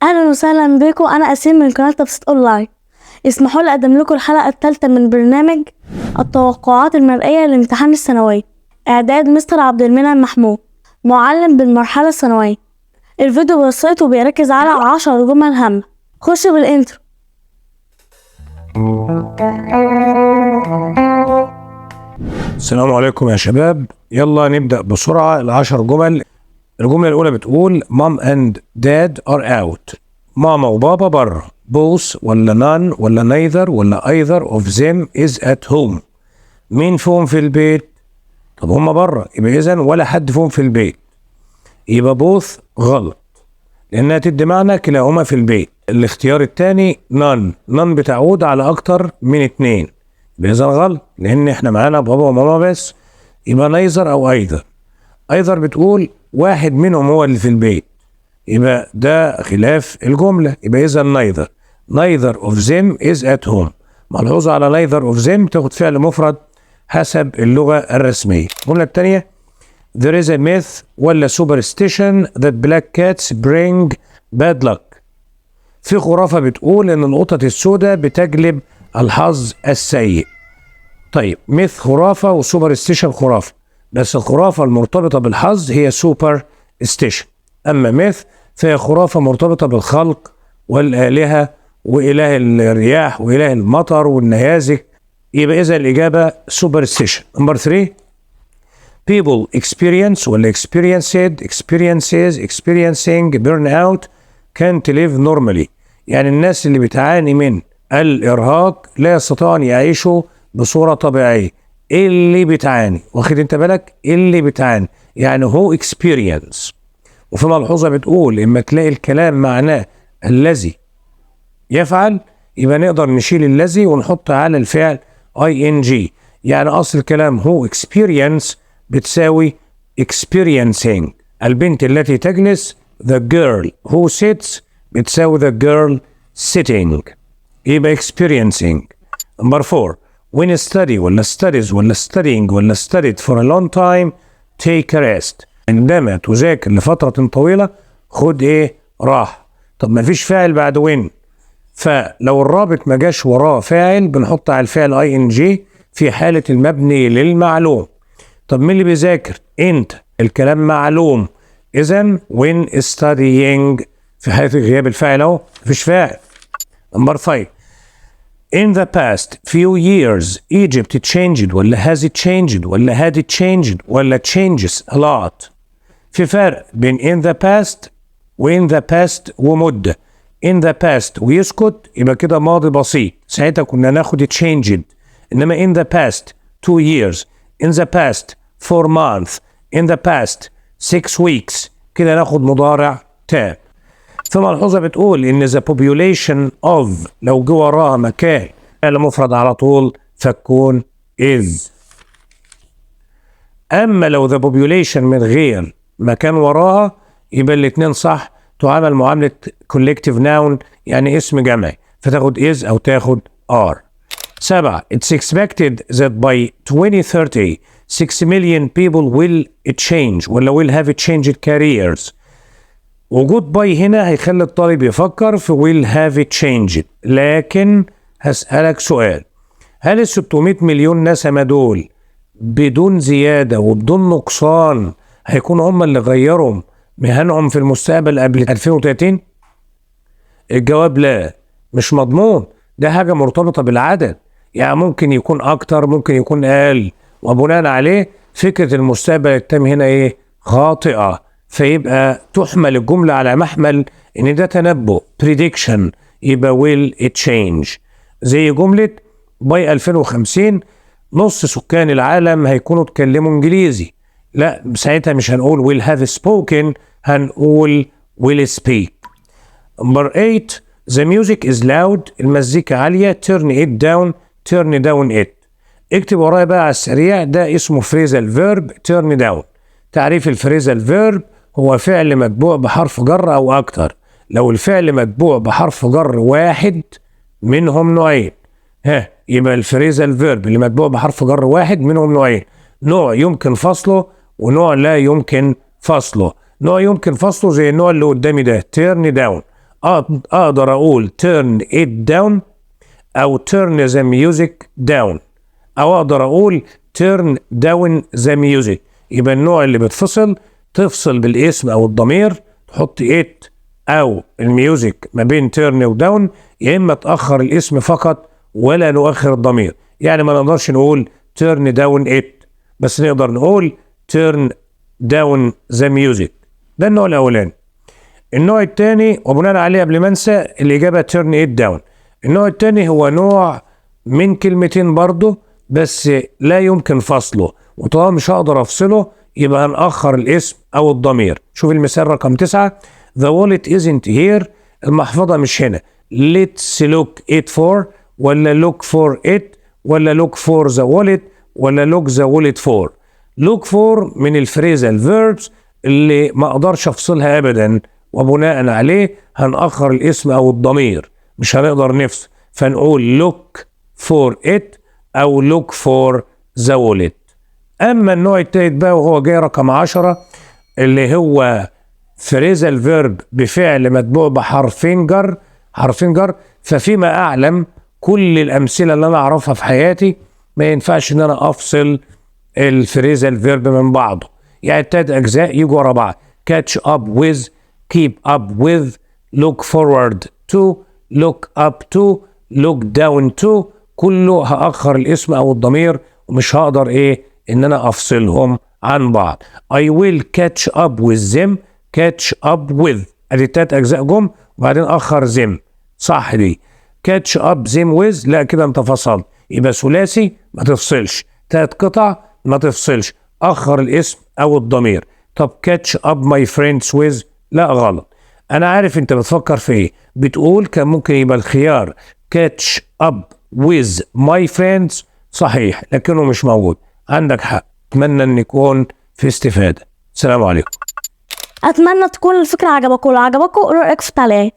اهلا وسهلا بكم، انا اسيل من قناة تبسيط اونلاين. اسمحوا لي اقدم لكم الحلقة الثالثة من برنامج التوقعات المرئية للامتحان الثانوي، اعداد مستر عبد المنعم محمود، معلم بالمرحلة الثانوية. الفيديو بسيط وبيركز على 10 جمل هامة. خش بال intro. السلام عليكم يا شباب، يلا نبدأ بسرعة العشر جمل. الجملة الأولى بتقول mom and dad are out، ماما وبابا بره. both ولا none ولا neither ولا either of them is at home. مين فيهم في البيت؟ طب هما بره، يبقى إذن ولا حد فيهم في البيت، يبقى both غلط لأنها تدي معنى كلاهما في البيت. الاختيار الثاني none، none بتعود على أكتر من اتنين، يبقى إذن غلط لأن إحنا معانا بابا وماما بس، يبقى neither أو either. either بتقول واحد منهم هو اللي في البيت، يبقى ده خلاف الجملة، يبقى إذا neither، neither of them is at home. ملحوظة على neither of them تاخد فعل مفرد حسب اللغة الرسمية. الجملة الثانية there is a myth ولا superstition that black cats bring bad luck. في خرافة بتقول إن القطط السوداء بتجلب الحظ السيء. طيب myth خرافة و superstition خرافة، بس الخرافة المرتبطة بالحظ هي superstition، أما myth فهي خرافة مرتبطة بالخلق والآلهة وإله الرياح وإله المطر والنيازك، يبقى إذا الإجابة superstition. number 3 people experience ولا experienced experiences experiencing burnout can't live normally. يعني الناس اللي بتعاني من الإرهاق لا يستطيعوا أن يعيشوا بصورة طبيعية. اللي بتعاني، واخد انت بالك، اللي بتعاني يعني هو experience. وفي ملحوظة بتقول اما تلاقي الكلام معناه الذي يفعل يبقى نقدر نشيل الذي ونحط على الفعل ing، يعني اصل الكلام هو experience بتساوي experiencing. البنت التي تجلس the girl who sits بتساوي the girl sitting، يبقى experiencing. number 4 when study ولا studies ولا studying ولا studied for a long time take a rest. عندما تذاكر لفترة طويلة خد ايه؟ راحة. طب ما فيش فاعل بعد when، فلو الرابط ما جاش وراه فاعل بنحط على الفعل ing في حالة المبني للمعلوم. طب مين اللي بيذاكر؟ انت، الكلام معلوم، اذا when studying في حالة غياب الفاعل اهو مفيش فاعل. number 5 In the past few years Egypt changed ولا has it changed ولا had it changed ولا changes a lot. في فرق بين in the past و in the past ومدة. in the past ويسكت يبقى كده ماضي بسيط، ساعتها كنا ناخد changed، إنما in the past 2 years، in the past 4 months، in the past 6 weeks كده ناخد مضارع تام. ثم ملحوظة بتقول إن the population of لو جه وراها مكان فعل مفرد على طول فتكون is. أما لو the population من غير مكان وراها يبقى الاتنين صح، تعامل معاملة collective noun يعني اسم جمعي، فتاخد is أو تاخد are. 7 it's expected that by 2030 6 million people will change ولا will have changed careers. وجود by هنا هيخلي الطالب يفكر في will have changed، لكن هسألك سؤال، هل ال 600 مليون نسمة دول بدون زيادة وبدون نقصان هيكون هم اللي غيروا مهنهم في المستقبل قبل 2030؟ الجواب لا، مش مضمون، ده حاجة مرتبطة بالعدد، يعني ممكن يكون أكتر ممكن يكون أقل، وبناء عليه فكرة المستقبل التام هنا إيه؟ خاطئة، فيبقى تحمل الجملة على محمل إن ده تنبؤ prediction، يبقى will it change. زي جملة by 2050 نص سكان العالم هيكونوا اتكلموا إنجليزي، لا ساعتها مش هنقول will have spoken، هنقول will speak. number 8 the music is loud، المزيكا عالية، turn it down، turn down it. اكتب ورايا بقى على السريع، ده اسمه phrasal verb turn down. تعريف ال phrasal verb هو فعل متبوع بحرف جر أو أكتر. لو الفعل متبوع بحرف جر واحد منهم نوعين، ها يبقى ال phrasal verb اللي متبوع بحرف جر واحد منهم نوعين، نوع يمكن فصله ونوع لا يمكن فصله. نوع يمكن فصله زي النوع اللي قدامي ده turn down، اقدر اقول turn it down او turn the music down، او اقدر اقول turn down the music. يبقى النوع اللي بتفصل، تفصل بالاسم او الضمير، تحط it او ال music ما بين turn و down، يا اما تاخر الاسم فقط ولا نؤخر الضمير. يعني ما نقدرش نقول turn down it، بس نقدر نقول turn down the music. ده النوع الاولاني. النوع الثاني، وبناء عليه قبل ما انسى، الاجابة turn it down. النوع الثاني هو نوع من كلمتين برضه، بس لا يمكن فصله، وطالما مش هقدر افصله يبقى هنأخر الاسم او الضمير. شوف المثال رقم 9: The wallet isn't here، المحفظة مش هنا. Let's look it for ولا look for it ولا look for the wallet ولا look the wallet for؟ look for من ال phrasal verbs اللي ما اقدرش افصلها ابدا، وبناء عليه هنأخر الاسم او الضمير، مش هنقدر نفصل، فنقول look for it او look for the wallet. اما النوع التالت بقى، وهو جاي رقم 10، اللي هو phrasal verb بفعل متبوع بحرفين جر، حرفين جر، ففيما اعلم كل الامثلة اللي انا اعرفها في حياتي ما ينفعش ان انا افصل ال phrasal verb من بعضه. يعني التلات اجزاء يجوا ورا بعض: catch up with، keep up with، look forward to، look up to، look down to، كله هأخر الاسم او الضمير، ومش هقدر ايه ان انا افصلهم عن بعض. I will catch up with them، catch up with، ادي التلات اجزاء جم وبعدين اخر them، صح دي. catch up them with، لا، كده انت فصلت. يبقى ثلاثي ما تفصلش، تلات قطع ما تفصلش، اخر الاسم او الضمير. طب catch up my friends with، لا، غلط. انا عارف انت بتفكر في ايه، بتقول كان ممكن يبقى الخيار catch up with my friends، صحيح، لكنه مش موجود. عندك حق. اتمنى ان يكون في استفادة. السلام عليكم. اتمنى تكون الفكرة عجبكم، ولو عجبكم قولوا رايكم في التعليقات.